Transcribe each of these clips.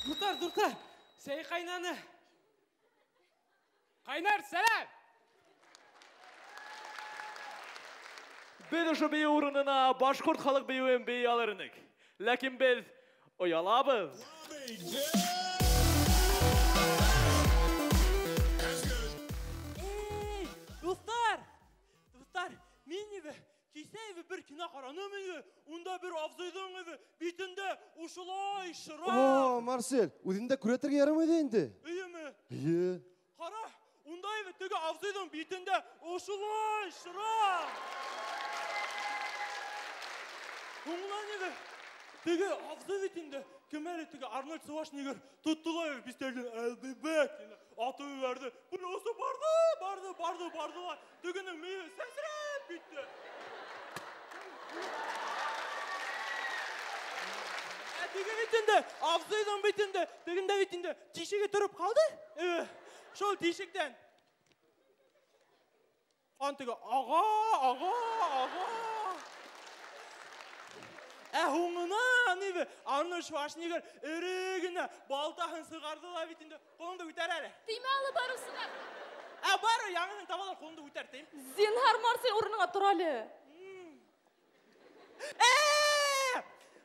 Дуҫтар, дуҫтар, сәй ҡайнаны. Ҡайнар сәләм! Беҙ ошо бейеү урынына башҡорт халыҡ бейеүен бейей алыр инек. Ләкин беҙ оялабыҙ. Эй, дуҫтар! Дуҫтар, мин ебе, кисә ебе бер кино ҡараным инде. Унда бер абзыйҙың ебе битендә ошолай шрам. О, Марсель, үҙеңде күрәтергә ярамай ҙа инде. Эйеме? Эйе. Ҡара, унда ебе теге абзыйҙың битендә ошолай шрам. Һуңынан ебе теге абзый бит инде, кем әле теге Арнольд Шварценеггер тотто ла ебе пистолетын I'll be back тине атып ебәрҙе. Пулясы барҙы, барҙы, барҙы, барҙы ла. Тегенең мейе сәсрәп китте. Ә теге бит инде, абзыйҙың бит инде, тегендә бит инде тишеге тороп ҡалды. Шул тишектән ан теге аға, аға, аға. Ә һуңынан ебе Арнольд Шварценеггер эре генә балтаһын сығарҙы ла бит инде. Ҡулыңды күтәр әле. Теймә алып барыусыңа. Ә бары яңыһын табалар, ҡулыңды күтәр, тейм. Зинһар, Марсель, урыныңа тор әле.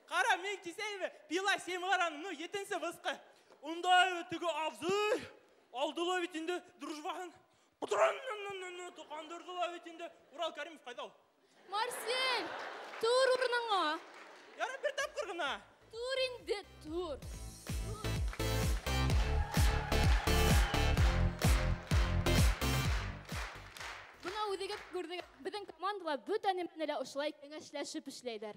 Ҡара, мин кисә ебе Пила семаларының, ну, етенсе выҫҡы. Унда ебе теге абзый алды ла бит инде дружбаһын. Тоҡандырҙы ла бит инде. Урал Каримов ҡайҙа ул? Марсель, тур урыныңа. Ярай, бер тапҡыр ғына. Тур инде, тур. Бына үҙегеҙ күрҙегеҙ, беҙҙең командала бөтә нәмәне лә ошолай кәңәшләшеп эшләйҙәр.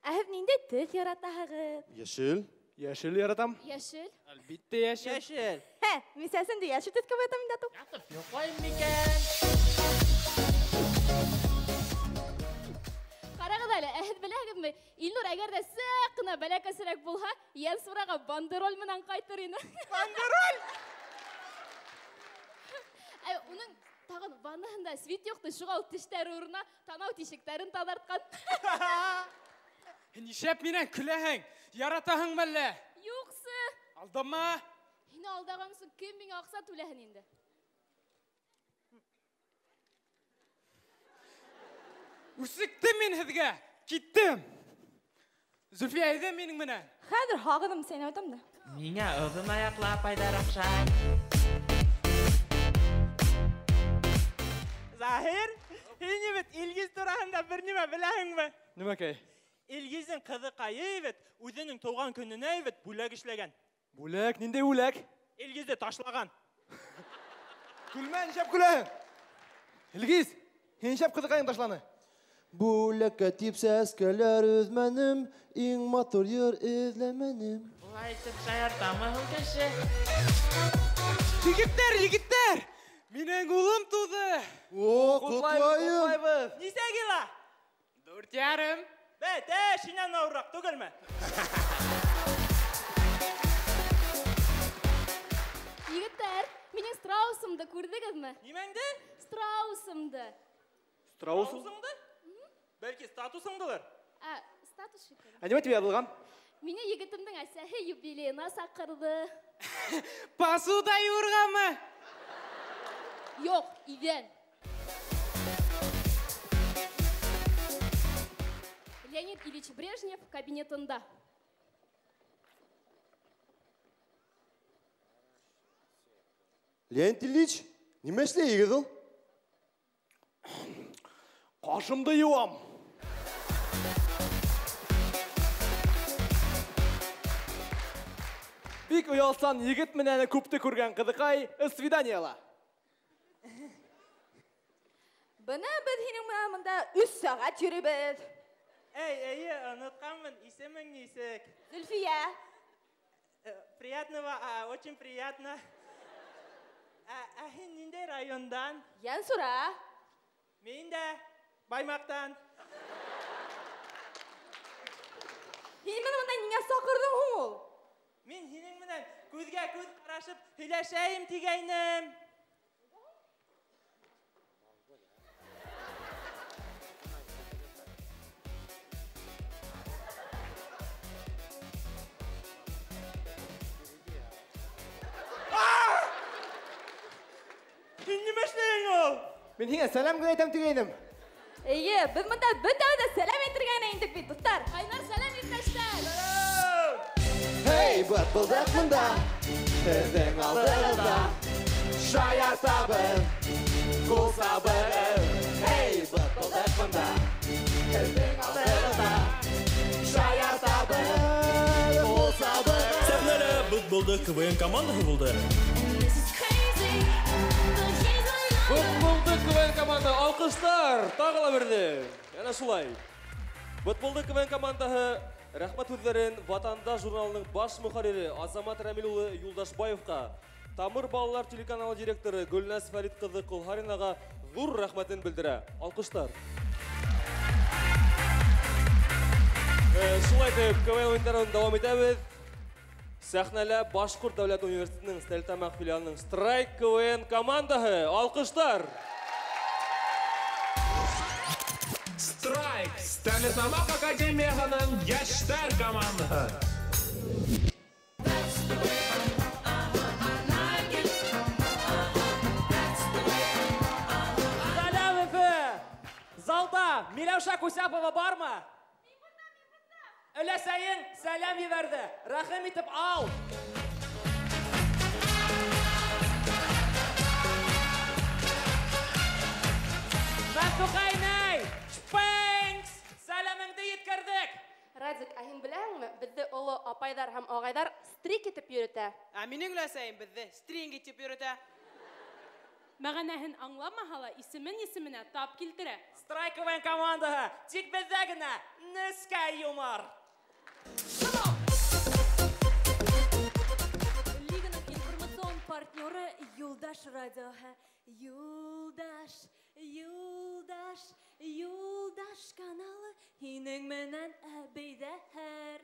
Ә һеҙ ниндәй төҫ яратаһығыҙ? Йәшел. Йәшел яратам. Йәшел. Әлбиттә йәшел. Йәшел. Һә, мин сәсен дә йәшел төҫкә буятам инде атыу. Ятып йоҡлайым микән? Ҡарағыҙ әле, ә һеҙ беләһегеҙме? Илнур әгәр ҙә саҡ ҡына бәләкәсерәк булһа, Йәнсураға бандероль менән ҡайтыр ине. Бандероль? Ә уның тағын ваннаһында свит юҡты, шуға ул тештәре урынына танау тишектәрен таҙартҡан. Нишләп минән көләһең? Яратаһың мәллә? Юҡсы. Алдама. Һине алдаған өсөн кем миңә аҡса түләһен инде? Үсектем мин һеҙгә. Киттем. Зөлфиә, әйҙә минең менән. Хәҙер һағыным сәйнәп әйтәм дә. Миңә оҙон аяҡлы апайҙар оҡшай. Заһир, һин бит Илгиз тураһында бер нимә беләһеңме? Нимәкәй? Илгиздең ҡыҙыҡайы бит үҙенең тыуған көнөнә бит бүләк эшләгән. Бүләк? Ниндәй бүләк? Илгизде ташлаған. Көлмә, нишләп көләһең? Илгиз, һин нишләп ҡыҙыҡайың ташланы? Бүләккә тип сәскәләр өҙмәнем, иң матур йыр эҙләмәнем. Улай итеп шаяртамы һуң кеше? Егеттәр, егеттәр! Минең улым тыуҙы! О, ҡотлайым! Ҡотлайбыҙ! Нисә кило? Дүрт ярым. Бәтә, шинән ауырыраҡ түгелме? Егеттәр, минең страусымды күрҙегеҙме? Нимәңде? Страусымды. Страусың? Страусыңды? Бәлки статусыңдылыр? Ә, статус шикелле. Ә нимә тип яҙылған? Мине егетемдең әсәһе юбилейына саҡырҙы. Посуда юрғамы? Юҡ, иҙән. Леонид Ильич Брежнев кабинетында. Леонид Ильич, нимә эшләйһегеҙ ул? Ҡашымды йыуам. Бик оялсан егет менән күпте күргән ҡыҙыҡай свиданиела. Бына беҙ һинең менән бында өс сәғәт йөрөйбөҙ. Эй, эйе, онотҡанмын, исемең нисек? Зөлфиә. Приятного, очень приятно. Ә һин ниндәй райондан? Йәнсура. Мин дә Баймаҡтан. Һин мине бында ниңә саҡырҙың һуң ул? Мин һинең менән күҙгә күҙ ҡарашып һөйләшәйем тигәйнем. Мин һиңә сәләм генә әйтәм тигәйнем. Эйе, беҙ бында бөтәбеҙ ҙә сәләм әйтергә генә индек бит, дуҫтар. Ҡайнар сәләм, иптәштәр. Эй, бытбылдыҡ бында, һеҙҙең алдығыҙҙа. Шаяртабыҙ, ҡул сабығыҙ. Эй, бытбылдыҡ бында, һеҙҙең алдығыҙҙа. Шаяртабыҙ, ҡул сабығыҙ. Сәхнәлә бытбылдыҡ КВН командаһы булды. Бытбылдыҡ КВН команда, алҡыштар, тағы ла берҙе. Әнә шулай. Бытбылдыҡ КВН командаһы рәхмәт һүҙҙәрен Ватандаш журналының баш мөхәррире Азамат Рәмил улы Юлдашбаевҡа, Тамыр балалар телеканалы директоры Гөлназ Фәрит ҡыҙы Ҡолһаринаға ҙур рәхмәтен белдерә. Алҡыштар. Шулай итеп, КВН уйындарын дауам итәбеҙ. Сәхнәлә Башҡорт дәүләт университетының Стәрлетамаҡ филиалының Страйк КВН командаһы. Алҡыштар! Страйк! Стәрлетамаҡ академияһының йәштәр командаһы. Сәләм, Өфө! Залда Миләүшә Кусяпова бармы? Өләсәйең сәләм ебәрҙе. Рәхим итеп ал. Мәфтүхәйнәй, Шпенкс, сәләмеңде еткерҙек. Радик, ә һин беләһеңме, беҙҙе оло апайҙар һәм ағайҙар стрик итеп йөрөтә. Ә минең өләсәйем беҙҙе стринг итеп йөрөтә. Мәғәнәһен аңламаһа ла, исемен исеменә тап килтерә. Страйк КВН командаһы, тик беҙҙә генә нескә юмор. Лиганың информацион партнеры Юлдаш радиоһы. Юлдаш, Юлдаш, Юлдаш каналы һинең менән әбейҙәр.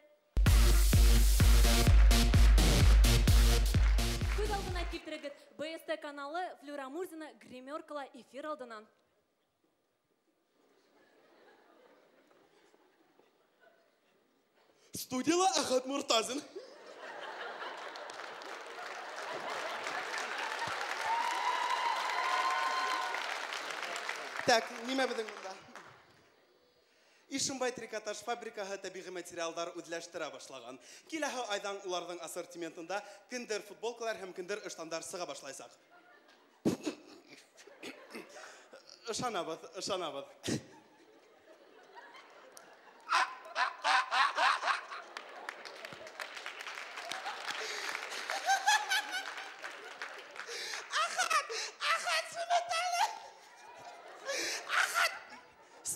Күҙ алдына килтерегеҙ, БСТ каналы Флюра Мурзина гримеркала эфир алдынан. Студияла Әхәт Мортазин. Так, нимә беҙҙең бында? Ишембай трикотаж фабрикаһы тәбиғи материалдар үҙләштерә башлаған. Киләһе айҙан уларҙың ассортиментында киндер футболкалар һәм киндер ыштандар сыға башлайсаҡ. Ышанабыҙ, ышанабыҙ.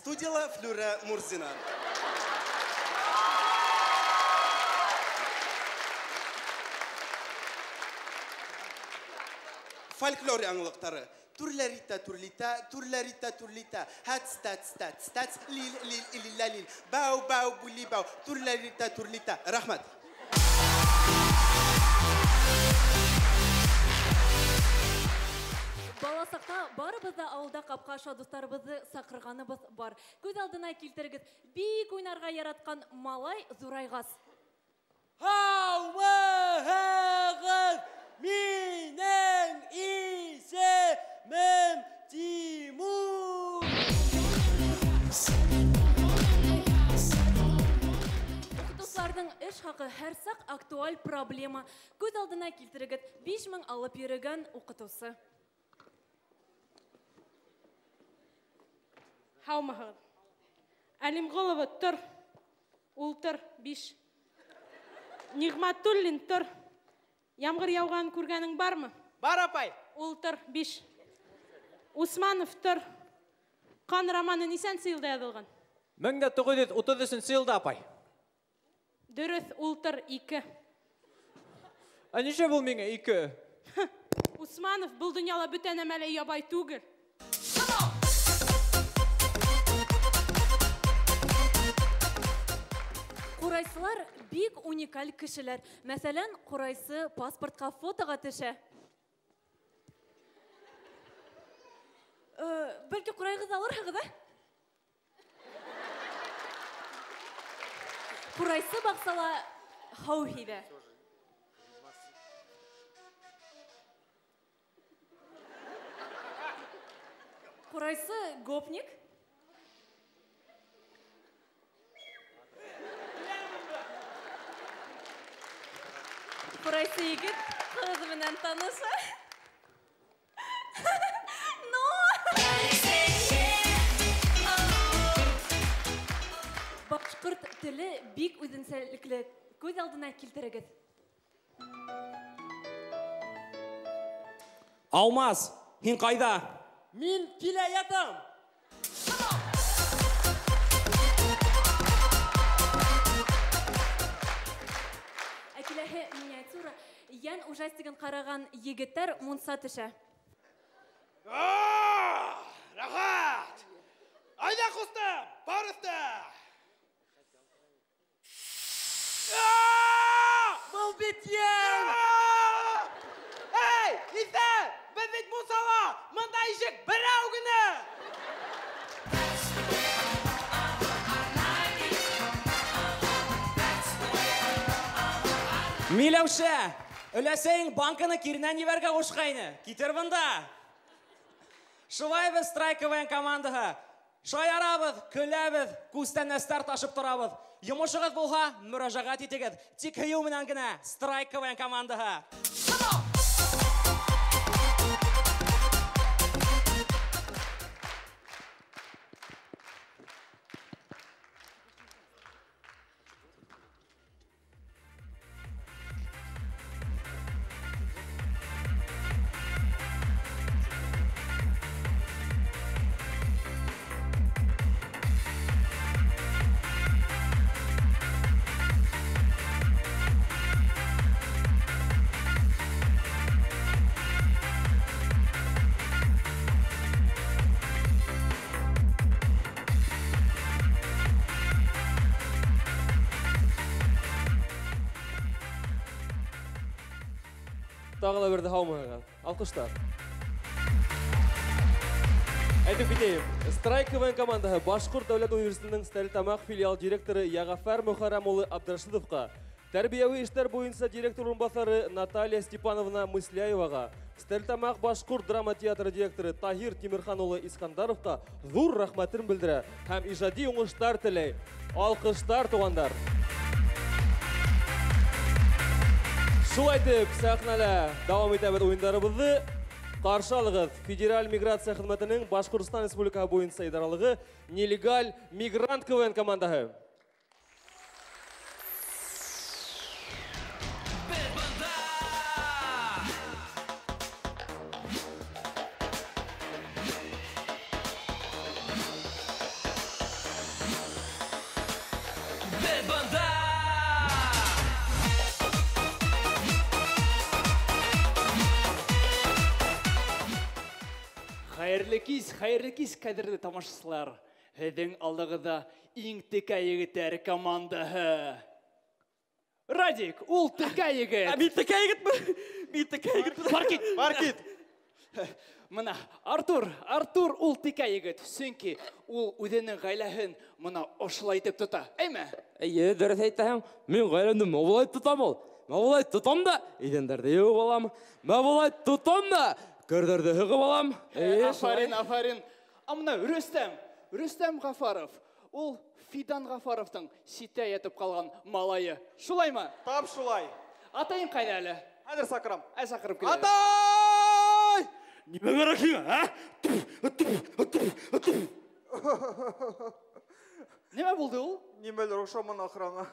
Студияла Флюра Мурзина. Фольклор яңылыҡтары. Түрләрита, түрлита, түрләрита, түрлита. Хәц, тәц, тәц, тәц, лил, лил, лилла, лил. Бау, бау, були, бау. Түрләрита, түрлита. Рәхмәт. Баласаҡта барыбыҙ ҙа ауылда ҡапҡа аша дуҫтарыбыҙҙы саҡырғаныбыҙ бар. Күҙ алдына килтерегеҙ, бик уйнарға яратҡан малай ҙурайғас. Һаумыһығыҙ, минең исемем Тимур. Уҡытыусыларҙың эш хаҡы һәр саҡ актуаль проблема. Күҙ алдына килтерегеҙ, 5000 алып йөрөгән уҡытыусы. Һаумыһығыҙ. Әлимғолова тор, ултыр, 5. Ниғмәтуллин тор. Ямғыр яуғанын күргәнең бармы? Бар, апай. Ултыр, 5. Усманов тор. Ҡан романы нисәнсе йылда яҙылған? 1933 йылда, апай. Дөрөҫ, ултыр, 2. Ә нисә был миңә 2? Усманов, был донъяла бөтә нәмә лә ябай түгел. Ҡурайсылар бик уникаль кешеләр. Мәҫәлән, ҡурайсы паспортҡа фотоға төшә. Бәлки ҡурайығыҙ алырһығыҙ, ә? Ҡурайсы баҡсала һыу һибә. Ҡурайсы гопник. Ҡурайсы егет ҡыҙ менән таныша. Ну! Башҡорт теле бик үҙенсәлекле. Күҙ алдына килтерегеҙ. Алмаз, һин ҡайҙа? Мин килә ятам. Ә киләһе миниатюра йән ужастигын ҡараған егеттәр мунса төшә. Рәхәт! Айҙа, ҡустым, бар өҫтә! Был бит йән! Эй, иҫәр! Беҙ бит мунсала! Бында ишек берәү генә! Миләүшә, өләсәйең банканы киренән ебәргә ҡушҡайны. Китер бында. Шулай беҙ Страйк КВН командаһы. Шаярабыҙ, көләбеҙ, күстәнәстәр ташып торабыҙ. Йомошоғоҙ булһа, мөрәжәғәт итегеҙ. Тик һөйөү менән генә Страйк КВН командаһы. Тағы ла берҙе һаумыһығыҙ. Алҡыштар. Әйтеп китәйем, Страйк КВН командаһы Башҡорт дәүләт университетының Стәрлетамаҡ филиал директоры Яғафәр Мөхәррәм улы Абдрашидовҡа, тәрбиәүи эштәр буйынса директор урынбаҫары Наталья Степановна Мысляеваға, Стәрлетамаҡ башҡорт драма театры директоры Таһир Тимерхан улы Искандаровҡа ҙур рәхмәтен белдерә һәм ижади уңыштар теләй. Алҡыштар, туғандар. Шулай итеп, сәхнәлә дауам итәбеҙ уйындарыбыҙҙы. Ҡаршы алығыҙ Федераль миграция хеҙмәтенең Башҡортостан Республикаһы буйынса идаралығы Нелегаль мигрант КВН командаһы. Хәйерле кис, хәйерле кис, ҡәҙерле тамашасылар. Һеҙҙең алдығыҙҙа иң текә егеттәр командаһы. Радик, ул текә егет. Ә мин текә егетме? Мин текә егетме? Бар кит, бар кит. Мына Артур, Артур ул текә егет, сөнки ул үҙенең ғаиләһен мына ошолай итеп тота. Әйме? Эйе, дөрөҫ әйтәһең. Мин ғаиләмде мобылай тотам ул. Мобылай тотам да, иҙәндәрҙе йыуып алам. Мобылай тотам да, көрҙәрҙе һығып алам. Афарин, афарин. Ә мына Рөстәм, Рөстәм Ғафаров. Ул Фидан Ғафаровтың ситтә ятып ҡалған малайы. Шулаймы? Тап шулай. Атайың ҡайҙа әле? Хәҙер саҡырам. Әй, саҡырып килә. Атай! Нимә кәрәк һиңә, ә? Нимә булды ул? Нимәлер оҡшаманы ахыры аңа.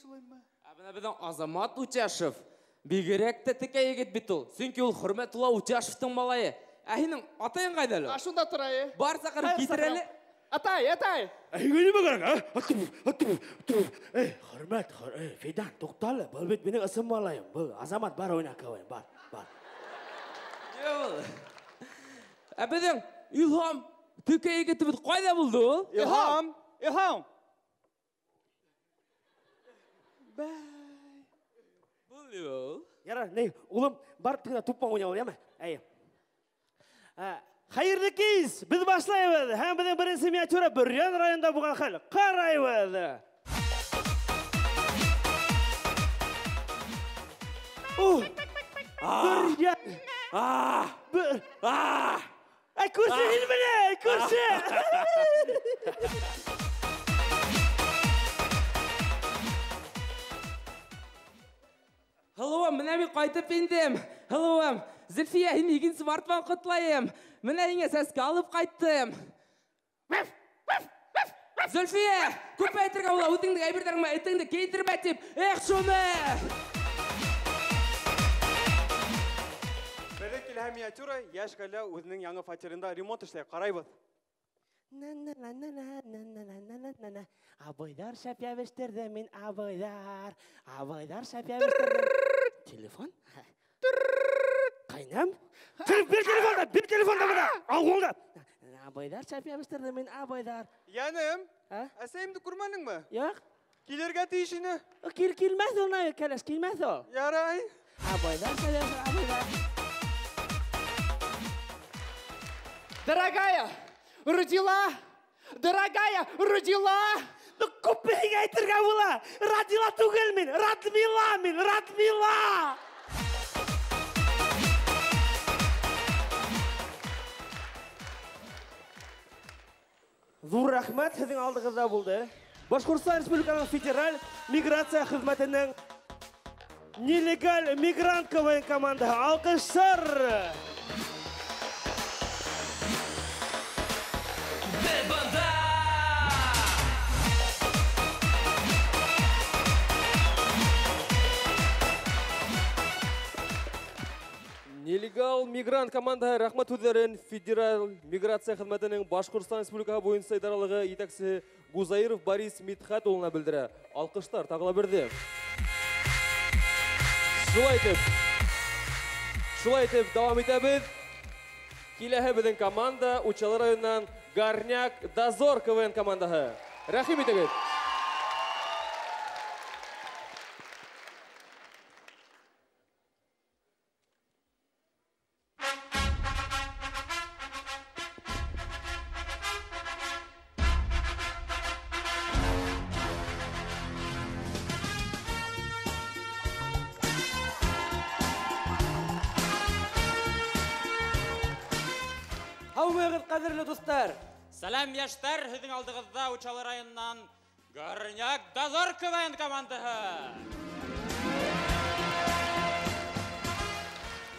Шулаймы? Ә бына беҙҙең Азамат Утяшев бигерәк тә текә егет бит ул. Сөнки ул Хөрмәтулла Утяшевтың малайы. Ә һинең атайың ҡайҙа әле? Ә шунда тора, е. Бар саҡырып китер әле. Атай, атай. Ә һиңә нимә кәрәк, ә? Эй, Хөрмәт, Фидан, туҡта әле. Был бит минең ысын малайым. Был Азамат, бар уйна КВН, бар, бар. Ә беҙҙең Илһам текә егетебеҙ ҡайҙа булды ул? Илһам, Илһам. Был нимә ул? Ярар, ни, улым, бар тегенә тупман уйнап ал, яме? Әйе. Хәйерле кис, беҙ башлайбыҙ. Һәм беҙҙең беренсе миниатюра Бөрйән районында булған хәл. Ҡарайбыҙ. Бөрйән. Әй, Күрше һин менә, күрше. Һылыуым, менә мин ҡайтып индем. Һылыуым, Зөлфиә, һин 2 март менән ҡотлайым. Менә һиңә сәскә алып ҡайттым. Зөлфиә, күп әйтергә була, үҙеңдең әйберҙәрең менән этеңде кейендермә тип. Эх, шуны! Беҙҙең килһә миниатюра, йәш ғаилә үҙенең яңы фатирында ремонт эшләй. Ҡарайбыҙ. Абыйҙар шәп йәбештерҙе мин, абыйҙар. Абыйҙар шәп йәбештерҙе. Телефон? Ҡайнам? Бир телефонды, бир телефонды бына. Ал ҡулыңды. Абыйҙар шәп йәбештерҙе мин, абыйҙар. Йәнем, әсәйемде күрмәнеңме? Юҡ. Килергә тейеш ине. Килмәҫ ул, кәләш, килмәҫ ул. Ярай. Абыйҙар шәп йәбештерҙе, абыйҙар. Дорогая, родила! Дорогая, родила! Ну, күпме һиңә әйтергә була? Родила түгел мин, Радмила мин, Радмила! Ҙур рәхмәт һеҙҙең алдығыҙҙа булды. Башҡортостан Республикаһының Федераль миграция хеҙмәтенең нелегаль мигрант КВН командаһы. Алҡыштар! Нелегал мигрант командаһы рәхмәт һүҙҙәрен Федераль миграция хеҙмәтенең Башҡортостан Республикаһы буйынса идаралығы етәксеһе Гузаиров Борис Мидхәт улына белдерә. Алҡыштар тағы ла берҙе. Шулай итеп дауам итәбеҙ. Киләһе беҙҙең команда Учалы районынан Горняк Дозор КВН командаһы. Рәхим итегеҙ. Һаумыһығыҙ, ҡәҙерле дуҫтар! Сәләм, йәштәр! Һеҙҙең алдығыҙҙа Учалы районынан Горняк Дозор КВН командаһы.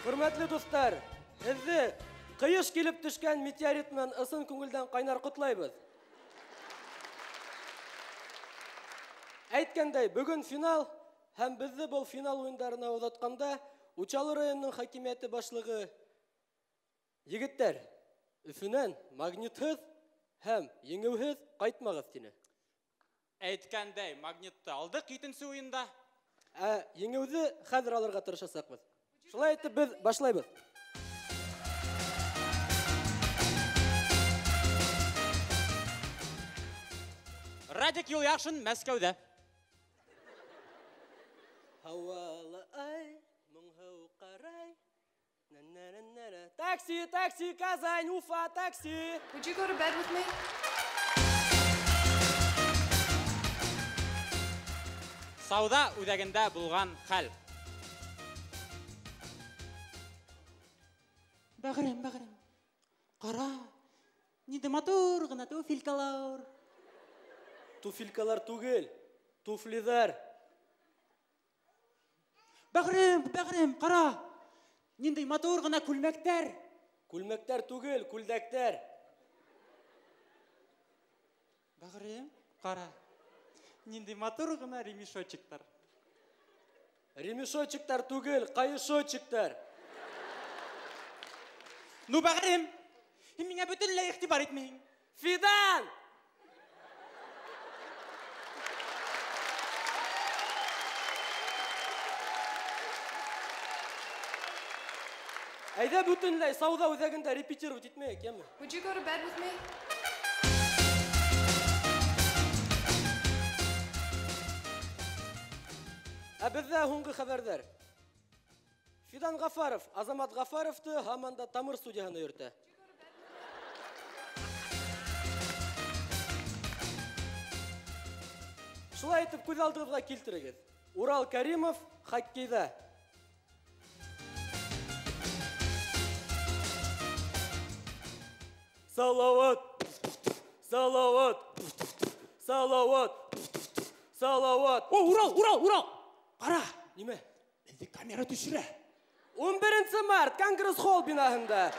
Хөрмәтле дуҫтар, һеҙҙе ҡыйыш килеп төшкән метеорит менән ысын күңелдән ҡайнар ҡотлайбыҙ. Әйткәндәй, бөгөн финал һәм беҙҙе был финал уйындарына оҙатҡанда Учалы районының хакимиәте башлығы егеттәр, Өфөнән магнитһыҙ һәм еңеүһеҙ ҡайтмағыҙ тине. Әйткәндәй, магнитты алдыҡ икенсе уйында. Ә еңеүҙе хәҙер алырға тырышасаҡбыҙ. Шулай итеп беҙ башлайбыҙ. Радик Юлъяҡшин Мәскәүҙә. Һауалы ай, моңһоу ҡарай. Такси, такси, Казань, Уфа, такси. Would you go to bed with me? Сауҙа үҙәгендә булған хәл. Бәғерем, бәғерем. Ҡара, ниндәй матур ғына туфелькалар. Туфелькалар түгел, туфлиҙар. Бәғерем, бәғерем, ҡара. Ниндәй матур ғына күлмәктәр. Күлмәктәр түгел, күлдәктәр. Бәғерем, ҡара. Ниндәй матур ғына ремешочектар. Ремешочектар түгел, ҡайышочектар. Ну, бәғерем, һин миңә бөтөнләй иғтибар итмәйһең. Фидан! Әйҙә бөтөнләй сауҙа үҙәгендә репетировать итмәйек, йәме? Would you go to bed with me? Ә беҙҙә һуңғы хәбәрҙәр. Фидан Ғафаров Азамат Ғафаровты һаман да Тамыр студияһына йөрөтә. Шулай итеп күҙ алдығыҙға килтерегеҙ. Урал Кәримов хоккейҙа. Салават! Салават! Салават! Салават! О, Урал, Урал, Урал! Ҡара! Нимә? Беҙҙе камера төшөрә. 11 март, Конгресс холл бинаһында.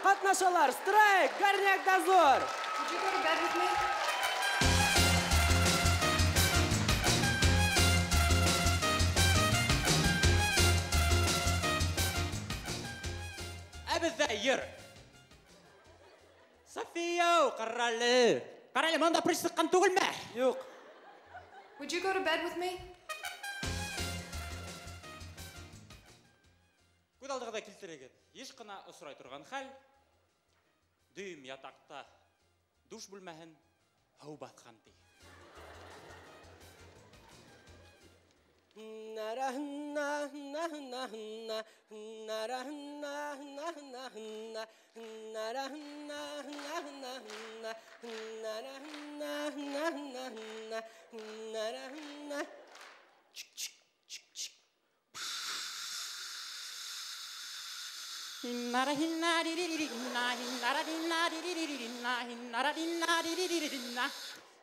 Ҡатнашалар, Страйк, Горняк Дозор. Would you go to bed with me? Ә беҙҙә йыр. София, ҡарале. Ҡарале, мында прыщ сыҡҡан түгелме? Юҡ. Would you go to bed with me? Күҙ алдығыҙға килтерегеҙ. Йыш ҡына осрай торған хәл. Дөйөм ятаҡта душ бүлмәһен һыу баҫҡан ти.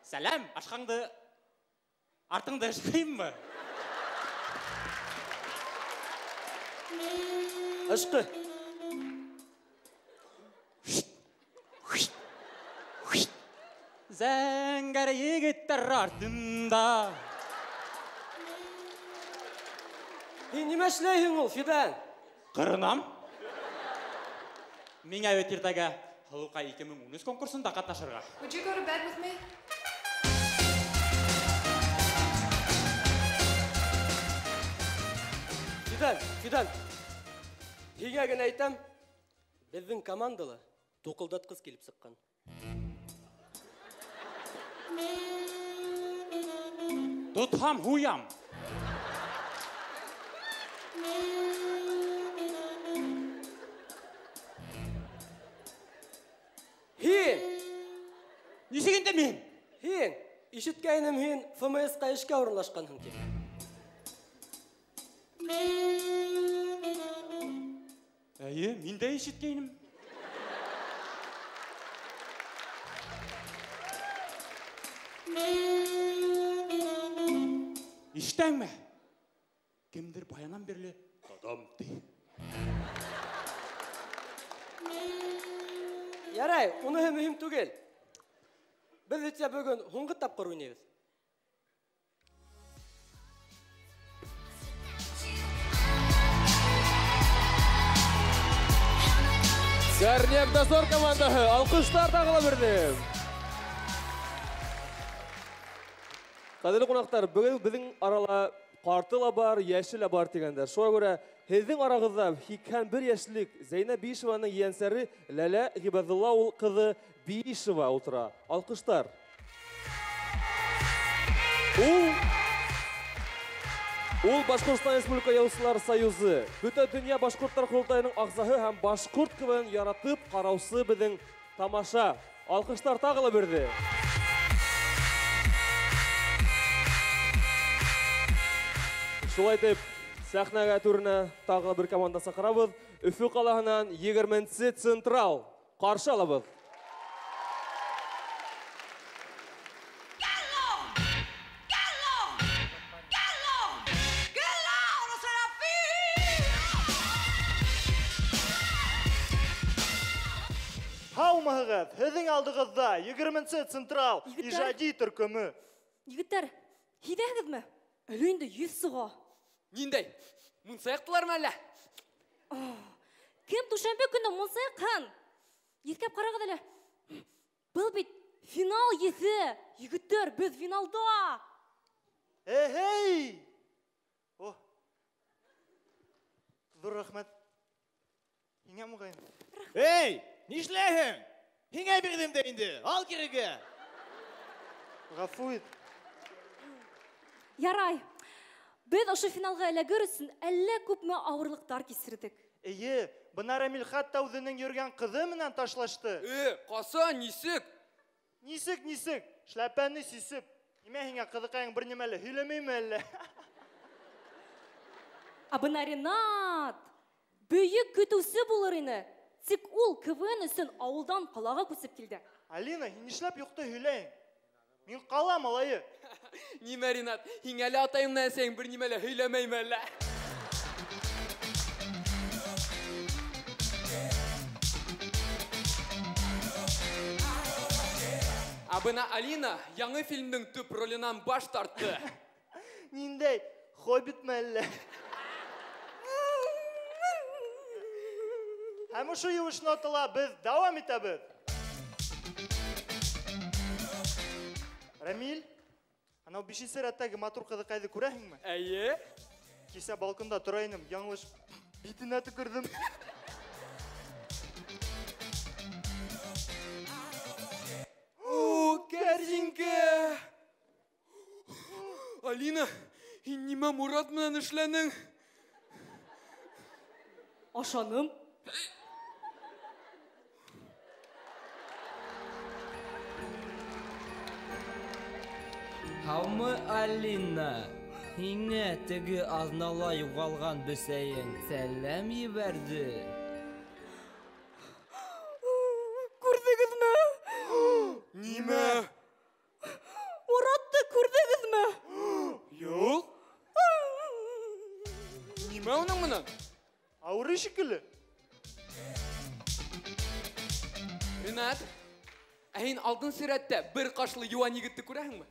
Сәләм, ашҡаңды артыңды ышҡыйыммы? Ышҡы. Зәңгәр егеттәр артында. Һин нимә эшләйһең ул, Фидан? Ҡырынам. Миңә бит иртәгә Һылыуҡай 2013 конкурсында ҡатнашырға. Would you go to bed with me? Фидан, Фидан. Һиңә генә әйтәм, беҙҙең командала туҡылдатҡыс килеп сыҡҡан. Тотһам һуям. Һин! Нисек инде мин? Һин! Ишеткәйнем, һин ФМС-ҡа эшкә урынлашҡанһың тип. Эйе, мин дә ишеткәйнем. Ишетәңме? Кемдер баянан бирле тотам ти. Ярай, уныһы мөһим түгел. Беҙ бит бөгөн һуңғы тапҡыр уйнайбыҙ. Горняк Дозор командаһы алҡыштар тағы ла бирҙе. Ҡәҙерле ҡунаҡтар, бөгөн беҙҙең арала ҡарты ла бар, йәше лә бар тигәндәр. Шуға күрә һеҙҙең арағыҙҙа 81 йәшлек Зәйнәб Биишеваның ейәнсәре Ләлә Ғибәҙулла ул ҡыҙы Биишева ултыра. Алҡыштар. Ул Башҡортостан Республика Яҙыусылар Союзы, Бөтә донъя башҡорттар ҡоролтайының ағзаһы һәм башҡорт КВН яратып ҡараусы беҙҙең тамаша. Алҡыштар тағы ла бирҙе. Шулай итеп, сәхнәгә түренә тағы бер команда саҡырабыҙ. Өфө ҡалаһынан 20-нсе Централ. Ҡаршы алабыҙ. Һаумыһығыҙ, һеҙҙең алдығыҙҙа 20-нсе Централ ижади төркөмө. Егеттәр, һиҙәһегеҙме? Әле инде 100 сыға. Ниндәй? Мунса яҡтылармы әллә? Кем дүшәмбе көнө мунса яҡһын? Иҫкәп ҡарағыҙ әле. Был бит финал еҫе. Егеттәр, беҙ финалда. Эй! О! Ҙур рәхмәт. Һиңә моғайын. Эй, нишләйһең? Һиңә бирҙем дә инде. Ал кирегә. Ғәфү ит. Ярай. Беҙ ошо финалға эләгер өсөн әллә күпме ауырлыҡтар кисерҙек. Эйе, бына Рәмил хатта үҙенең йөрөгән ҡыҙы менән ташлашты. Ҡасан, нисек? Нисек, нисек? Шляпәне сисеп. Нимә һиңә ҡыҙыҡайың бер нимә лә һөйләмәйме әллә? Ә бына Ринат бөйөк көтөүсе булыр ине. Тик ул КВН өсөн ауылдан ҡалаға күсеп килде. Алина, һин нишләп юҡты һөйләйһең? Мин ҡала малайы. Нимә, Ринат, һиңә лә атайың менән әсәйең бер нимә лә һөйләмәйме әллә? Ә бына Алина яңы фильмдың төп роленән баш тартты. Ниндәй хоббитме әллә? Һәм ошо юеш нотала беҙ дауам итәбеҙ. Рамил, анау бишенсе рәттәге матур ҡыҙыҡайҙы күрәһеңме? Эйе. Кисә балконда тора инем, яңылыш битенә төкөрҙөм. О, кәрзинкә! Алина, һин нимә Мурат менән эшләнең? Ашаным. Һаумы, Алина? Һиңә теге аҙнала юғалған бесәйең сәләм ебәрҙе. Күрҙегеҙме? Нимә? Муратты күрҙегеҙме? Юҡ. Нимә уның менән? Ауырый шикелле. Ринат, ә һин алтынсы рәттә бер ҡашлы йыуан егетте күрәһеңме?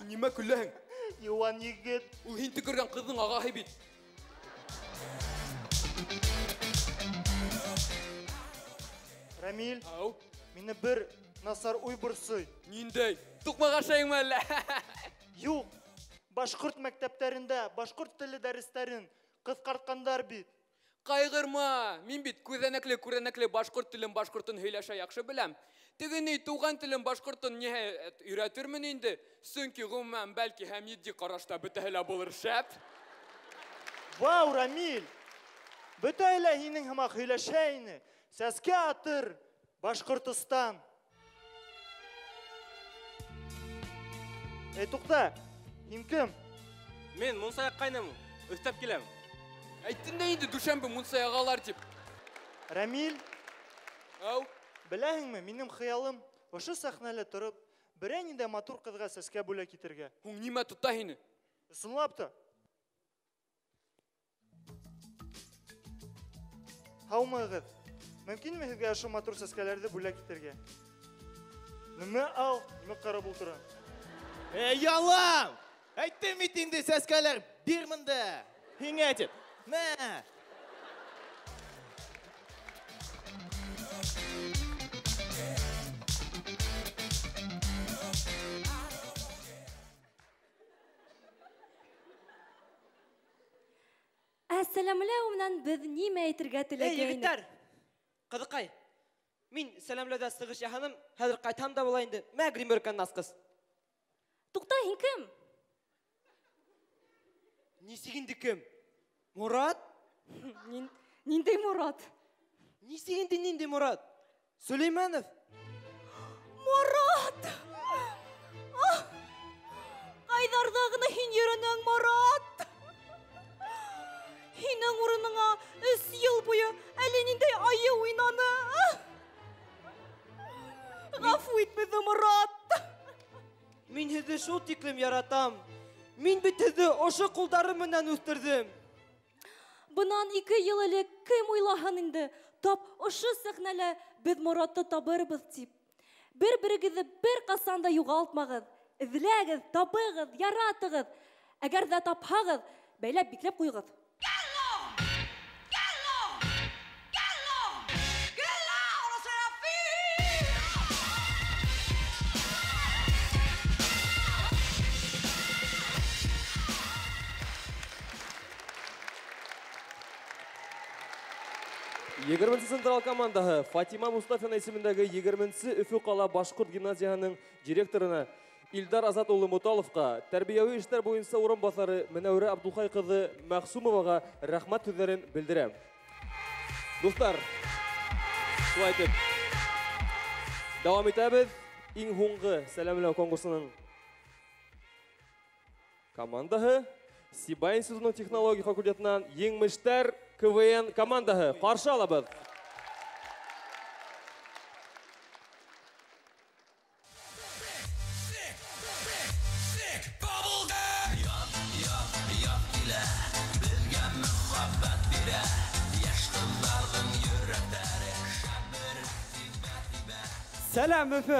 Нимә көләһең? Йыуан егет. Ул һин төкөргән ҡыҙҙың ағаһы бит. Рамил, Ау. Мине бер насар уй борсой. Ниндәй? Туҡмаға ашайыңмы әллә? Юҡ. Башҡорт мәктәптәрендә башҡорт теле дәрестәрен ҡыҫҡартҡандар бит. Ҡайғырма, мин бит күҙәнәкле, күрәнәкле башҡорт телен башҡортон һөйләшә яҡшы беләм. Теге ни туған телен башҡортон ниһайәт өйрәтермен инде. Сөнки ғөмүмән, бәлки һәм етди ҡарашта бөтәһе лә булыр шәп. Вау, Рамил! Бөтәһе лә һинең һымаҡ һөйләшә ине. Сәскә атыр Башҡортостан. Эй, туҡта, һин кем? Мин мунса яҡҡайным, өҫтәп киләм. Әйттем дә инде дүшәмбе мунса яғалар тип. Рамил? Ау. Беләһеңме, минең хыялым ошо сәхнәлә тороп, берәй ниндәй матур ҡыҙға сәскә бүләк итергә. Һуң нимә тота һине? Ысынлап та. Һаумыһығыҙ? Мөмкинме һеҙгә ошо матур сәскәләрҙе бүләк итергә? Нимә ал, нимә ҡарап ултыра? Эй, ялан! Әйттем бит инде сәскәләр бир мында. Һиңә тип. Мә! Ә сәләмләү менән беҙ нимә әйтергә теләгәйнек? Эй, егеттәр! Ҡыҙыҡай, мин сәләмләүҙә сығыш яһаным, хәҙер ҡайтһам да була инде. Мә гримерканы асҡыс. Туҡта, һин кем? Нисек инде кем? Мурат? Ниндәй Мурат? Нисек инде ниндәй Мурат? Сөләймәнов. Мурат! Ах! Ҡайҙарҙа ғына һин йөрөнөң, Мурат? Һинең урыныңа 3 йыл буйы әллә ниндәй айы уйнаны. Ғәфү ит беҙҙе, Мурат. Мин һеҙҙе шул тиклем яратам. Мин бит һеҙҙе ошо ҡулдарым менән үҫтерҙем. Бынан 2 йыл элек кем уйлаһын инде, тап ошо сәхнәлә беҙ Муратты табырбыҙ тип. Бер-берегеҙҙе бер ҡасан да юғалтмағыҙ. Эҙләгеҙ, табығыҙ, яратығыҙ. Әгәр ҙә тапһағыҙ, бәйләп бикләп ҡуйығыҙ. Егерменсе Централ командаһы Фатима Мустафина исемендәге егерменсе Өфө ҡала башҡорт гимназияһының директорына Илдар Азат улы Муталовҡа, тәрбиәүи эштәр буйынса урынбаҫары Менәүрә Абдулхай ҡыҙы Мәғсумоваға рәхмәт һүҙҙәрен белдерәм. Дуҫтар, шулай итеп дауам итәбеҙ. Иң һуңғы сәләмләү конкурсының командаһы Сибай институтының технология факультетынан Еңмештәр КВН командаһы. Ҡаршы алабыҙ. Сәләм, Өфө!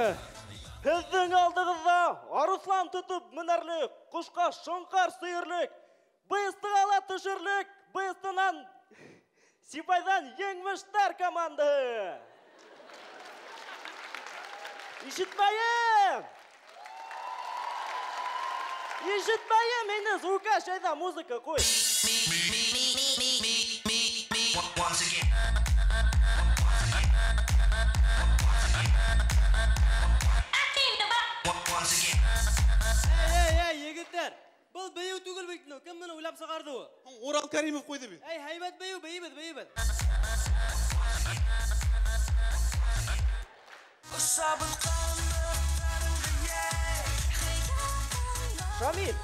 Һеҙҙең алдығыҙҙа арыҫлан тотоп менәрлек, ҡошҡа шоңҡар сөйөрлөк, быстыға ла төшөрлөк, быстынан Сибайҙан еңмештәр командаһы. Ишетмәйем! Ишетмәйем, мине звукач, әйҙә музыка ҡуй. Эй, эй, егеттәр! Был бейеү түгел бит, кем быны уйлап сығарҙы? Урал Каримов ҡуйҙы бит. Эй, һәйбәт бейеү, бейебеҙ, бейебеҙ. Шамил,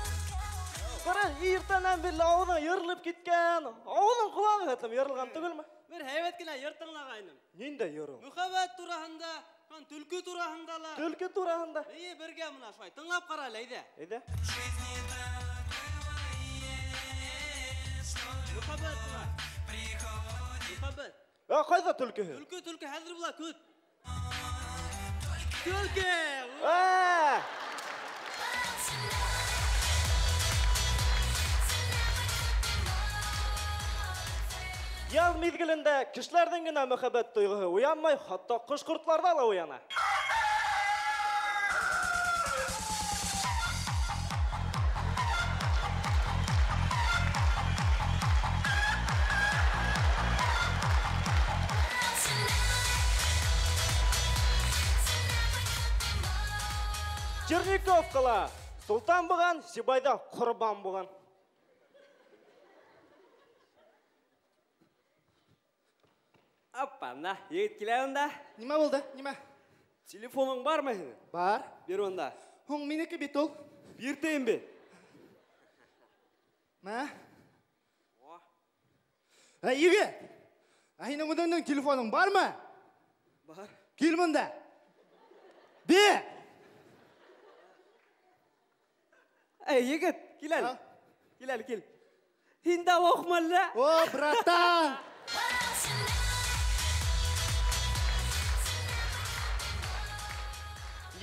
ҡара, иртәнән бирле ауыҙың йырылып киткән. Ауыҙың ҡолағы хәтлем йырылған түгелме? Бер һәйбәт кенә йыр тыңлағайным. Ниндәй йыр ул? Мөхәббәт тураһында, төлкө тураһында ла. Төлкө тураһында. Эйе, бергә мына шулай. Тыңлап ҡара әле, әйҙә. Әйҙә. Мөхәббәт була. Мөхәббәт. Ә, ҡайҙа төлкөһө? Төлкө, төлкө хәҙер була, көт. Төлкө! Ә! Яҙ миҙгелендә кешеләрҙең генә мөхәббәт тойғоһо уянмай, хатта ҡош-ҡорттарҙа ла уяна. Черниковкала султан булған, Сибайҙа ҡорбан булған. Апа, на, егет килә унда. Нимә булды? Нимә? Телефоның бармы һинең? Бар. Бир унда. Һуң минеке бит ул. Бир тейем бит. Мә? Әй, егет! Ә һинең үҙеңдең телефоның бармы? Бар. Кил бында. Бир! Әй, егет, кил әле. Кил әле, кил. Һин дә лохмы әллә? О, братан!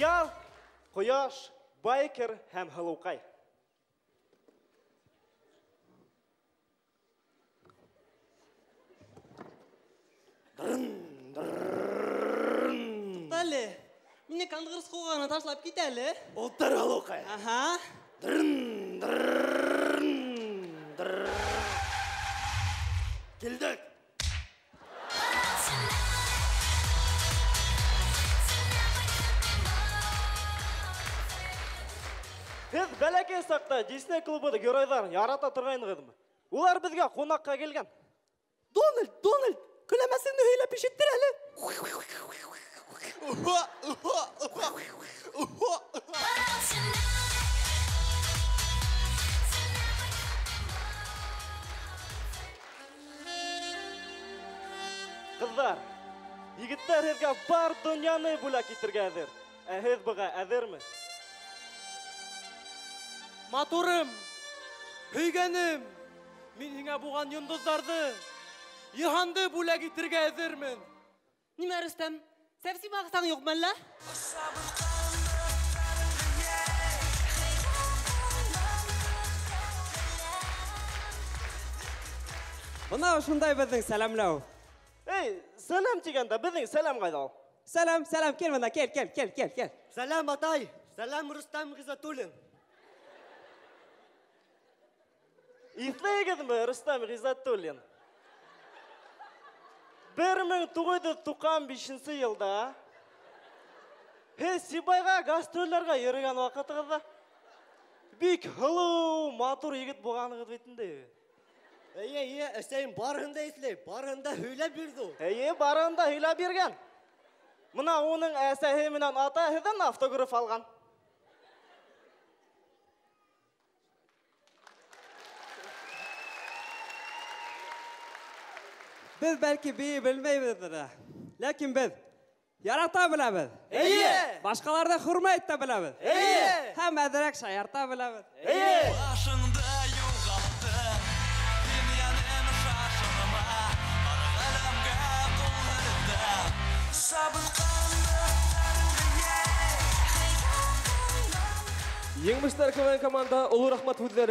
Ял, ҡояш, байкер һәм һылыуҡай. Туҡта әле. Мине конгресс ҡуғаны ташлап кит әле. Ултыр, һылыуҡай. Аһа. Килдек. Һеҙ бәләкәй саҡта Дисней клубы геройҙарын ярата торғайнығыҙмы? Улар беҙгә ҡунаҡҡа килгән. Дональд, Дональд, көләмәсеңде һөйләп ишеттер әле. Ҡыҙҙар, егеттәр һеҙгә бар донъяны бүләк итергә әҙер. Ә һеҙ быға әҙерме? Матурым, һөйгәнем, мин һиңә булған йондоҙҙарҙы, йыһанды бүләк итергә әҙермен. Нимә, Рөстәм, сәпсим аҡсаң юҡмы әллә? Бына ошондай беҙҙең сәләмләү. Эй, сәләм тигәндә беҙҙең сәләм ҡайҙа ул? Сәләм, сәләм, кил бында, кил, кил, кил, кил, кил. Сәләм, атай, сәләм, Рөстәм Ғиззәтуллин. Иҫләйегеҙме, Рөстәм Ғиззәтуллин? 1995 йылда һеҙ Сибайға гастролдәргә йөрөгән ваҡытығыҙҙа бик һылыу, матур егет булғанығыҙ бит инде. Эйе, эйе, әсәйем барыһын да иҫләй, барыһын да һөйләп бирҙе ул. Эйе, барыһын да һөйләп биргән. Мына уның әсәһе менән атаһынан автограф алған. Беҙ бәлки бейей белмәйбеҙ ҙә, ләкин беҙ ярата беләбеҙ. Эйе! Башҡаларҙы хөрмәт итә беләбеҙ. Эйе! Һәм әҙерәк шаярта беләбеҙ. Эйе! Башыңды юғалттың, һин йәнем шашылма, бар ғаләмгә ҡул һелтәп, сабытҡан Еңмештәр КВН команда оло рәхмәт һүҙҙәре.